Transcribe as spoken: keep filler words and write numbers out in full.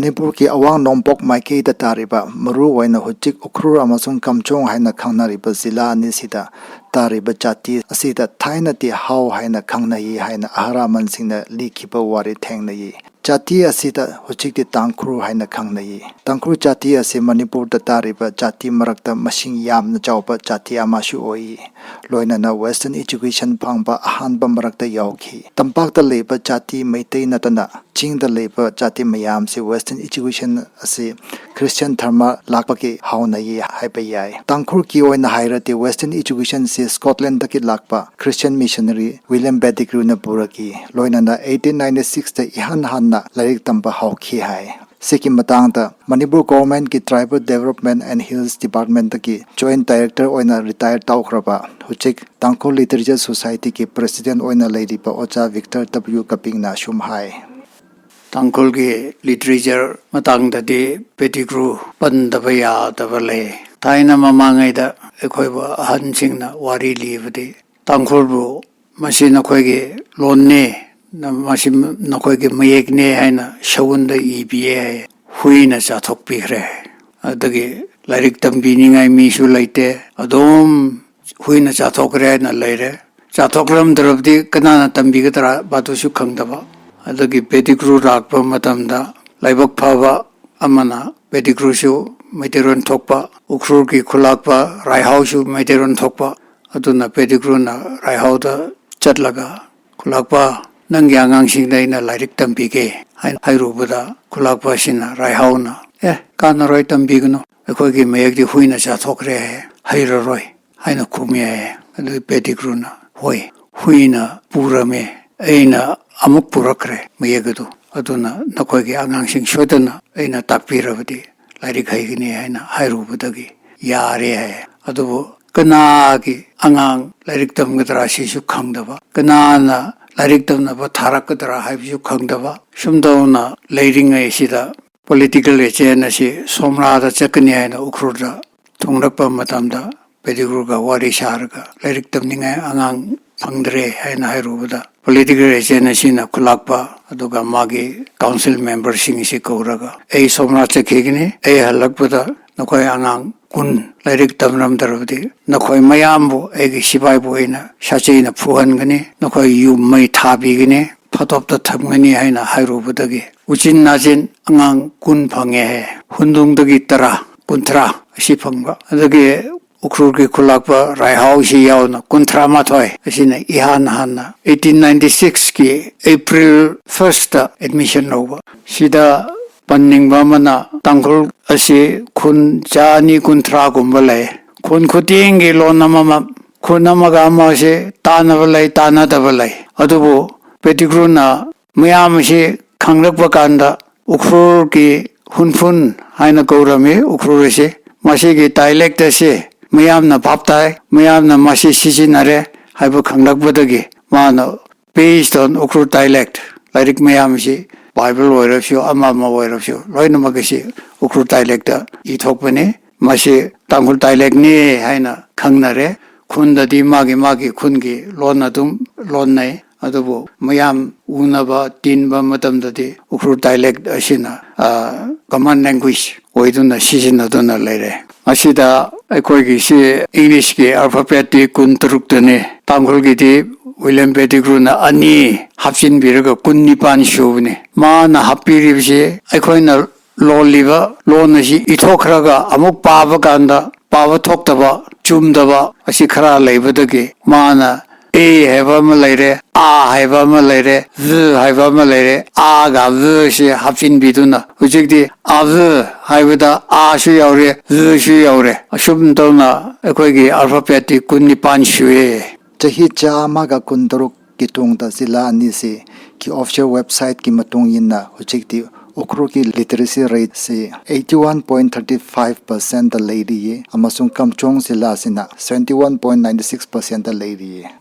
ꯃꯅꯤꯄꯨꯔꯒꯤ ꯑꯋꯥꯡ ꯅꯣꯡꯄꯣꯛ ꯃꯥꯏꯀꯩꯗ ꯇꯥꯔꯤꯕ, ꯃꯔꯨ ꯑꯣꯏꯅ ꯍꯧꯖꯤꯛ ꯎꯈ꯭ꯔꯨꯜ ꯑꯃꯁꯨꯡ ꯀꯥꯝꯖꯣꯡ ꯍꯥꯏꯅ ꯈꯪꯅꯔꯤꯕ ꯖꯤꯂꯥ ꯑꯅꯤꯁꯤꯗ ꯇꯥꯔꯤꯕ ꯖꯥꯇꯤ ꯑꯁꯤꯗ ꯊꯥꯏꯅꯗꯤ ꯍꯥꯎ ꯍꯥꯏꯅ ꯈꯪꯅꯩ ꯍꯥꯏꯅ ꯑꯍꯜ ꯂꯃꯟꯁꯤꯡꯅ ꯂꯤꯈꯤꯕ ꯋꯥꯔꯤ ꯊꯦꯡꯅꯩ꯫ ꯖꯥꯇꯤ ꯑꯁꯤꯗ ꯍꯧꯖꯤꯛꯇꯤ ꯇꯥꯡꯈꯨꯜ ꯍꯥꯏꯅ ꯈꯪꯅꯩ꯫ ꯇꯥꯡꯈꯨꯜ ꯖꯥꯇꯤ ꯑꯁꯤ ꯃꯅꯤꯄꯨꯔꯗ ꯇꯥꯔꯤꯕ ꯖꯥꯇꯤ ꯃꯔꯛꯇ ꯃꯁꯤꯡ ꯌꯥꯝꯅ ꯆꯥꯎꯕ ꯖꯥꯇꯤ ꯑꯃꯁꯨ ꯑꯣꯏ꯫ ꯂꯣꯏꯅꯅ Western education ꯐꯪꯕ ꯑꯍꯥꯟꯕ ꯃꯔꯛꯇ ꯌꯥꯎꯈꯤ꯫ ꯇꯝꯄꯥꯛꯇ ꯂꯩꯕ ꯖꯥꯇꯤ ꯃꯩꯇꯩ ꯅꯠꯇꯅ ꯆꯤꯡꯗ ꯂꯩꯕ ꯖꯥꯇꯤ ꯃꯌꯥꯝꯁꯤ Western education ꯑꯁꯤ Christian ꯙꯔꯃ ꯂꯥꯛꯄꯒꯤ ꯍꯧꯅꯩ ꯍꯥꯏꯕ ꯌꯥꯏ꯫ ꯇꯥꯡꯈꯨꯜꯒꯤ ꯑꯣꯏꯅ ꯍꯥꯏꯔꯗꯤ Western education ꯁꯤ Scotland ꯗꯒꯤ ꯂꯥꯛꯄ Christian missionary William Pettigrew ꯅ ꯄꯨꯔꯛꯏ꯫ ꯂꯣꯏꯅꯅ eighteen ninety six ꯇ ꯏꯍꯥꯟ ꯍꯥꯟꯅ ꯂꯥꯏꯔꯤꯛ ꯇꯝꯕ ꯍꯧꯈꯤ ꯍꯥꯏ꯫ ꯁꯤꯒꯤ ꯃꯇꯥꯡꯗ ꯃꯅꯤꯄꯨꯔ Government ꯀꯤ Tribal Development and Hills Department ꯇꯒꯤ Joint Director ꯑꯣꯏꯅ retire ꯇꯧꯈ꯭ꯔꯕ, ꯍꯧꯖꯤꯛ Tangkhul Literature Society ꯒꯤ President ꯑꯣꯏꯅ ꯂꯩꯔꯤꯕ ꯑꯣꯖꯥ Victor W ꯀꯄꯤꯡꯅ ꯑꯁꯨꯝ ꯍꯥꯏ꯫ ꯇꯥꯡꯈꯨꯜꯒꯤ literature ꯃꯇꯥꯡꯗꯗꯤ Pettigrew ꯄꯟꯗꯕ ꯌꯥꯗꯕ ꯂꯩ꯫ ꯊꯥꯏꯅ ꯃꯃꯥꯡꯉꯩꯗ ꯑꯩꯈꯣꯏꯕꯨ ꯑꯍꯟꯁꯤꯡꯅ ꯋꯥꯔꯤ ꯂꯤꯕꯗꯤ, ꯇꯥꯡꯈꯨꯜꯕꯨ "ꯃꯁꯤ ꯅꯈꯣꯏꯒꯤ ꯂꯣꯟꯅꯦ, ꯅ-, ꯃꯁꯤ ꯅꯈꯣꯏꯒꯤ ꯃꯌꯦꯛꯅꯦ" ꯍꯥꯏꯅ ꯁꯎꯟꯗ ꯏꯕꯤꯌꯦ ꯍꯥꯏ꯫ ꯍꯨꯏꯅ ꯆꯥꯊꯣꯛꯄꯤꯈ꯭ꯔꯦ꯫ ꯑꯗꯒꯤ ꯂꯥꯏꯔꯤꯛ ꯇꯝꯕꯤꯅꯤꯡꯉꯥꯏ ꯃꯤꯁꯨ ꯂꯩꯇꯦ꯫ ꯑꯗꯨꯝ ꯍꯨꯏꯅ ꯆꯥꯊꯣꯛꯈ꯭ꯔꯦ ꯍꯥꯏꯅ ꯂꯩꯔꯦ꯫ ꯆꯥꯊꯣꯛꯂꯝꯗ꯭ꯔꯕꯗꯤ ꯀꯅꯥꯅ ꯇꯝꯕꯤꯒꯗ꯭ꯔꯥ? ꯃꯗꯨꯁꯨ ꯈꯪꯗꯕ꯫ ꯑꯗꯒꯤ Pettigrew ꯂꯥꯛꯄ ꯃꯇꯝꯗ ꯂꯥꯏꯕꯛ ꯐꯕ ꯑꯃꯅ Pettigrew ꯁꯨ ꯃꯩꯇꯩꯂꯣꯟ ꯊꯣꯛꯄ, ꯎꯈ꯭ꯔꯨꯜꯒꯤ ꯈꯨꯂꯥꯛꯄ ꯔꯥꯏꯍꯥꯎꯁꯨ ꯃꯩꯇꯩꯂꯣꯟ ꯊꯣꯛꯄ꯫ ꯑꯗꯨꯅ Pettigrew ꯅ ꯔꯥꯏꯍꯥꯎꯗ ꯆꯠꯂꯒ "ꯈꯨꯂꯥꯛꯄ, ꯅꯪꯒꯤ ꯑꯉꯥꯡꯁꯤꯡꯗ ꯑꯩꯅ ꯂꯥꯏꯔꯤꯛ ꯇꯝꯕꯤꯒꯦ" ꯍꯥꯏꯅ ꯍꯥꯏꯔꯨꯕꯗ, ꯈꯨꯂꯥꯛꯄ ꯑꯁꯤꯅ, ꯔꯥꯏꯍꯥꯎꯅ, "ꯑꯦ, ꯀꯥꯟꯅꯔꯣꯏ, ꯇꯝꯕꯤꯒꯅꯨ, ꯑꯩꯈꯣꯏꯒꯤ ꯃꯌꯦꯛꯇꯤ ꯍꯨꯏꯅ ꯆꯥꯊꯣꯛꯈ꯭ꯔꯦ, ꯍꯩꯔꯔꯣꯏ" ꯍꯥꯏꯅ ꯈꯨꯝꯃꯤ ꯍꯥꯏꯌꯦ꯫ ꯑꯗꯨꯒꯤ Pettigrew ꯅ, "ꯍꯣꯏ, ꯍꯨꯏꯅ ꯄꯨꯔꯝꯃꯦ, ꯑꯩꯅ ꯑꯃꯨꯛ ꯄꯨꯔꯛꯈ꯭ꯔꯦ ꯃꯌꯦꯛ ꯑꯗꯨ, ꯑꯗꯨꯅ ꯅꯈꯣꯏꯒꯤ ꯑꯉꯥꯡꯁꯤꯡ ꯁꯣꯏꯗꯅ ꯑꯩꯅ ꯇꯥꯛꯄꯤꯔꯕꯗꯤ ꯂꯥꯏꯔꯤꯛ ꯍꯩꯒꯅꯤ" ꯍꯥꯏꯅ ꯍꯥꯏꯔꯨꯕꯗꯒꯤ ꯌꯥꯔꯦ ꯍꯥꯏꯌꯦ꯫ ꯑꯗꯨꯕꯨ ꯀꯅꯥꯒꯤ ꯑꯉꯥꯡ ꯂꯥꯏꯔꯤꯛ ꯇꯝꯒꯗ꯭ꯔꯥ ꯁꯤꯁꯨ ꯈꯪꯗꯕ, ꯀꯅꯥꯅ ꯂꯥꯏꯔꯤꯛ ꯇꯝꯅꯕ ꯊꯥꯔꯛꯀꯗ꯭ꯔꯥ ꯍꯥꯏꯕꯁꯨ ꯈꯪꯗꯕ, ꯁꯨꯝ ꯇꯧꯅ ꯂꯩꯔꯤꯉꯩꯁꯤꯗ political agent ꯑꯁꯤ ꯁꯣꯝꯂꯥꯗ ꯆꯠꯀꯅꯤ ꯍꯥꯏꯅ ꯎꯈ꯭ꯔꯨꯜꯗ ꯊꯨꯡꯂꯛꯄ ꯃꯇꯝꯗ, Pettigrew ꯒ ꯋꯥꯔꯤ ꯁꯥꯔꯒ ꯂꯥꯏꯔꯤꯛ ꯇꯝꯅꯤꯡꯉꯥꯏ ꯑꯉꯥꯡ ꯐꯪꯗ꯭ꯔꯦ ꯍꯥꯏꯅ ꯍꯥꯏꯔꯨꯕꯗ, ꯄꯣꯂꯤꯇꯤꯀꯦꯜ ꯑꯦꯖꯦꯟ ꯑꯁꯤꯅ ꯈꯨꯂꯥꯛꯄ ꯑꯗꯨꯒ ꯃꯥꯒꯤ ꯀꯥꯎꯟꯁꯤꯜ ꯃꯦꯝꯕꯔꯁꯤꯡꯁꯤ ꯀꯧꯔꯒ, "ꯑꯩ ꯁꯣꯝꯅꯥ ꯆꯠꯈꯤꯒꯅꯤ, ꯑꯩ ꯍꯜꯂꯛꯄꯗ ꯅꯈꯣꯏ ꯑꯉꯥꯡ ꯀꯨꯟ ꯂꯥꯏꯔꯤꯛ ꯇꯝꯂꯝꯗ꯭ꯔꯕꯗꯤ ꯅꯈꯣꯏ ꯃꯌꯥꯝꯕꯨ ꯑꯩꯒꯤ ꯁꯤꯐꯥꯏꯕꯨ ꯑꯩꯅ ꯁꯥꯆꯦꯅ ꯐꯨꯍꯟꯒꯅꯤ, ꯅꯈꯣꯏ ꯌꯨꯝ ꯃꯩ ꯊꯥꯕꯤꯒꯅꯤ, ꯐꯥꯇꯣꯞꯇ ꯊꯝꯒꯅꯤ" ꯍꯥꯏꯅ ꯍꯥꯏꯔꯨꯕꯗꯒꯤ, ꯎꯆꯤꯟ ꯅꯥꯆꯤꯟ ꯑꯉꯥꯡ ꯀꯨꯟ ꯐꯪꯉꯦ ꯍꯥꯏ꯫ ꯍꯨꯟꯗꯨꯡꯗꯒꯤ ꯇꯔꯥ, ꯀꯨꯟꯊ꯭ꯔꯥ ꯑꯁꯤ ꯐꯪꯕ꯫ ꯑꯗꯒꯤ ꯎꯈ꯭ꯔꯨꯜꯒꯤ ꯈꯨꯂꯥꯛꯄ ꯔꯥꯏꯍꯥꯎꯁꯤ ꯌꯥꯎꯅ ꯀꯨꯟꯊ꯭ꯔꯥ ꯃꯥꯊꯣꯏ ꯑꯁꯤꯅ ꯏꯍꯥꯟ ꯍꯥꯟꯅ eighteen ninety sixꯀꯤ April firstꯇ admission ꯂꯧꯕ꯫ ꯁꯤꯗ ꯄꯟꯅꯤꯡꯕ ꯑꯃꯅ, ꯇꯥꯡꯈꯨꯜ ꯑꯁꯤ ꯈꯨꯟ ꯆꯥ ꯑꯅꯤ ꯀꯨꯟꯊ꯭ꯔꯥꯒꯨꯝꯕ ꯂꯩ꯫ ꯈꯨꯟ ꯈꯨꯗꯤꯡꯒꯤ ꯂꯣꯟ ꯑꯃꯃꯝ, ꯈꯨꯟ ꯑꯃꯒ ꯑꯃꯁꯤ ꯇꯥꯟꯅꯕ ꯂꯩ, ꯇꯥꯟꯅꯗꯕ ꯂꯩ꯫ ꯑꯗꯨꯕꯨ ꯄꯦꯇꯤꯒ꯭ꯔꯨꯅ ꯃꯌꯥꯝ ꯑꯁꯤ ꯈꯪꯂꯛꯄ ꯀꯥꯟꯗ ꯎꯈ꯭ꯔꯨꯜꯒꯤ ꯍꯨꯟꯐꯨꯟ ꯍꯥꯏꯅ ꯀꯧꯔꯝꯃꯤ꯫ ꯎꯈ꯭ꯔꯨꯜ ꯑꯁꯤ, ꯃꯁꯤꯒꯤ dialect ꯑꯁꯤ ꯃꯤꯌꯥꯝꯅ ꯚꯥꯞ ꯇꯥꯏ, ꯃꯤꯌꯥꯝꯅ ꯃꯁꯤ ꯁꯤꯖꯤꯟꯅꯔꯦ ꯍꯥꯏꯕ ꯈꯪꯂꯛꯄꯗꯒꯤ ꯃꯥꯅ based on Ukhrul dialect, ꯂꯥꯏꯔꯤꯛ ꯃꯌꯥꯝꯁꯤ, ꯕꯥꯏꯕꯜ ꯑꯣꯏꯔꯕꯁꯨ, ꯑꯃ ꯑꯃ ꯑꯣꯏꯔꯕꯁꯨ, ꯂꯣꯏꯅꯃꯛ ꯑꯁꯤ ꯎꯈ꯭ꯔꯨꯜ dialectꯇ ꯏꯊꯣꯛꯄꯅꯤ꯫ ꯃꯁꯤ ꯇꯥꯡꯈꯨꯜ dialectꯅꯤ ꯍꯥꯏꯅ ꯈꯪꯅꯔꯦ꯫ ꯈꯨꯟꯗꯗꯤ ꯃꯥꯒꯤ ꯃꯥꯒꯤ ꯈꯨꯟꯒꯤ ꯂꯣꯟ ꯑꯗꯨꯝ ꯂꯣꯟꯅꯩ, ꯑꯗꯨꯕꯨ ꯃꯌꯥꯝ ꯎꯅꯕ ꯇꯤꯟꯕ ꯃꯇꯝꯗꯗꯤ ꯎꯈ꯭ꯔꯨꯜ dialect ꯑꯁꯤꯅ, ꯑ, common language ꯑꯣꯏꯗꯨꯅ ꯁꯤꯖꯤꯟꯅꯗꯨꯅ ꯂꯩꯔꯦ꯫ ꯃꯁꯤꯗ ꯑꯩꯈꯣꯏꯒꯤ ꯁꯤ Englishꯀꯤ alphabetꯇꯤ ꯀꯨꯟ ꯇꯔꯨꯛꯇꯅꯤ, ꯇꯥꯡꯈꯨꯜꯒꯤꯗꯤ ꯋꯤꯂꯤꯌꯝ ꯄꯦꯇꯤꯒ꯭ꯔꯨꯅ ꯑꯅꯤ ꯍꯥꯞꯆꯤꯟꯕꯤꯔꯒ ꯀꯨꯟ ꯅꯤꯄꯥꯟ ꯁꯨꯕꯅꯤ꯫ ꯃꯥꯅ ꯍꯥꯞꯄꯤꯔꯤꯕꯁꯤ ꯑꯩꯈꯣꯏꯅ ꯂꯣꯜꯂꯤꯕ ꯂꯣꯟ ꯑꯁꯤ ꯏꯊꯣꯛꯈ꯭ꯔꯒ ꯑꯃꯨꯛ ꯄꯥꯕ ꯀꯥꯟꯗ ꯄꯥꯕ ꯊꯣꯛꯇꯕ, ꯆꯨꯝꯗꯕ ꯑꯁꯤ ꯈꯔ ꯂꯩꯕꯗꯒꯤ ꯃꯥꯅ A ꯍꯥꯏꯕ ꯑꯃ ꯂꯩꯔꯦ, ꯑ ꯍꯥꯏꯕ ꯑꯃ ꯂꯩꯔꯦ, ꯖ ꯍꯥꯏꯕ ꯑꯃ ꯂꯩꯔꯦ꯫ ꯑꯒ ꯖꯁꯤ ꯍꯥꯞꯆꯤꯟꯕꯤꯗꯨꯅ ꯍꯧꯖꯤꯛꯇꯤ ꯑꯖ ꯍꯥꯏꯕꯗ ꯑꯁꯨ ꯌꯥꯎꯔꯦ, ꯖꯁꯨ ꯌꯥꯎꯔꯦ꯫ ꯑꯁꯨꯝ ꯇꯧꯅ ꯑꯩꯈꯣꯏꯒꯤ alphabetꯇꯤ ꯀꯨꯟ ꯅꯤꯄꯥꯟ ꯁꯨꯏ꯫ ꯆꯍꯤ ꯆꯥꯝꯃꯒ ꯀꯨꯟꯇꯔꯨꯛꯀꯤ ꯇꯨꯡꯗ ꯖꯤꯂꯥ ꯑꯅꯤꯁꯤ ꯀꯤ official websiteꯀꯤ ꯃꯇꯨꯡ ꯏꯟꯅ ꯍꯧꯖꯤꯛꯇꯤ ꯎꯈ꯭ꯔꯨꯜꯒꯤ literacy rateꯁꯤ eighty one point thirty five percentꯇ ꯂꯩꯔꯤꯌꯦ, ꯑꯃꯁꯨꯡ ꯀꯝꯆꯣꯡ ꯖꯤꯂꯥꯁꯤꯅ seventy one point ninety six percentꯇ ꯂꯩꯔꯤꯌꯦ꯫